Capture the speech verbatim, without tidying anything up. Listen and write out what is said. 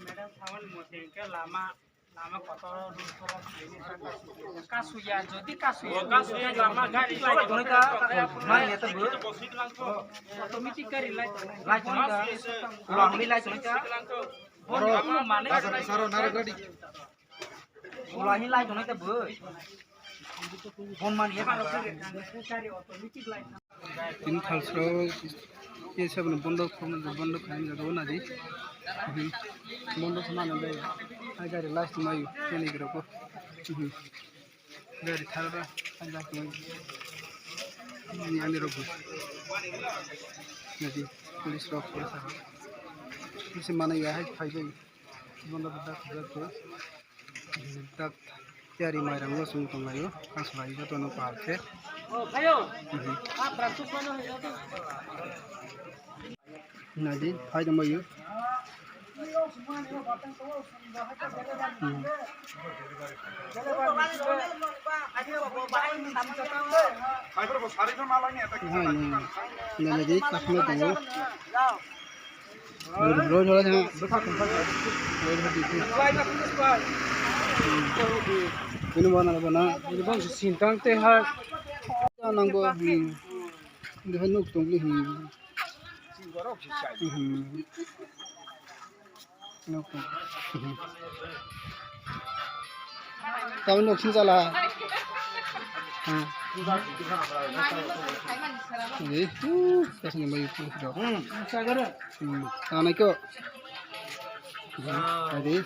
Madam, thawan mo tengke lama, lama kotor, kasuya, jodi kasuya, kasuya lama gari lai tonwi ta, mani eta bo, automatic gari lai tonwi ta, ulang ni lai tonwi ta, bono mane, saro nara gari, ulang ni lai tonwi ta bo, bon mani eta, gari automatic lai. Tini thalsrok, ye sabno bondo khoroknwi, bondo khaina jaga o naidi. Mhm. Bondo khoroknwi naidi. Hai gari last mayu, tini gari ko. Mhm. Gari tharba, hai last mayu. Ani, ani rok bo. Naidi, police rok, police rok. Police mana ya, hai phai bai. Bondo dak, dak, dak. Dak tiyari mairang o chwng tonglaio, kasulai jotono pal khe. Mhm. Naidi, phai tongbaio. Mhm. Naidi, kasulai tongo. Roi, roi, roi, roi. Ini mana, mana? Ini bang sintang teh hai. Nang bo, hmm. Ini hai nuk tong li, hmm. Hmm. Nuk tong. Tamo nok sing sala. Hmm. Eh, uh, kasih nambah itu, bro. Hmm. Hmm. Tanah kok. Hmm. Tadi.